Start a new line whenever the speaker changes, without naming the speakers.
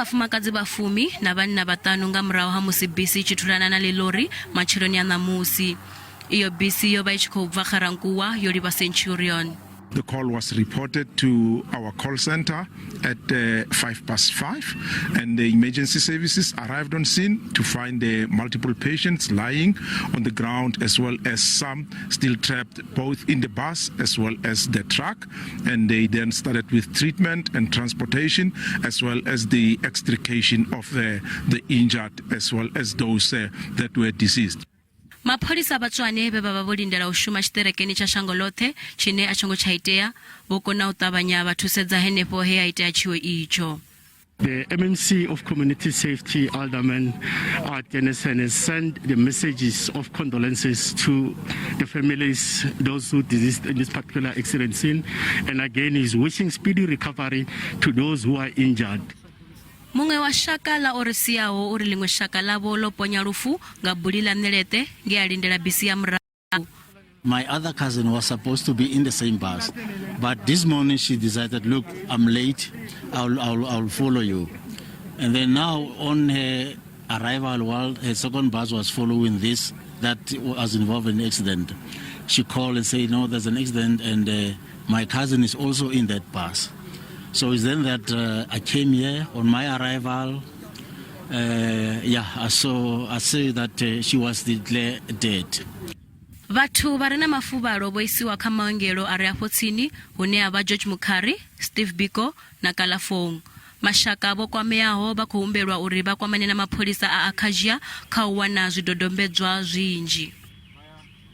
vhafumakadzi vha fumi na vhanna vhaṱanu nga murahu ha musi bisi i tshi thulana na ḽiḽori matsheloni a ṋamusi. Iyo bisi yo vha i tshi khou bva Ga-Rankuwa yo livha Centurion.
The call was reported to our call center at 5:05, and the emergency services arrived on scene to find the multiple patients lying on the ground, as well as some still trapped both in the bus as well as the truck. And they then started with treatment and transportation, as well as the extrication of the injured, as well as those that were deceased.
Mapholisa vha Tshwane vhe vha vha vho lindela u shuma tshiṱerekeni tsha shango ḽoṱhe tshine a tsho ngo tsha itea, vho kona u ṱavhanya vha thusedza henefho he ha itea tshiwo itsho.
The MMC of Community Safety, Alderman Denison, has sent the messages of condolences to the families, those who deceased in this particular accident scene, and again is wishing speedy recovery to those who are injured.
Muṅwe wa shaka ḽa o ri siaho uri ḽiṅwe shaka ḽavho ḽo ponya lufu nga buli ḽa ṋeleṱe nge a lindela bisi ya murahu.
My other cousin was supposed to be in the same bus, but this morning she decided, "Look, I'm late, I'll follow you." And then now on her arrival, while her second bus was following this that was involved in the accident, she called and said, "No, there's an accident and my cousin is also in that bus." So it's then that I came here. On my arrival, yeah, I saw that she was declared dead.
Vhathu vha re na mafuvhalo vho isiwa kha maongelo a re afho tsini hune ha vha George Mukhari, Steve Biko na Kalafong. Mashaka vho kwameaho vha khou humbelwa uri vha kwamane na mapholisa a Akasia kha u wana zwidodombedzwa zwinzhi.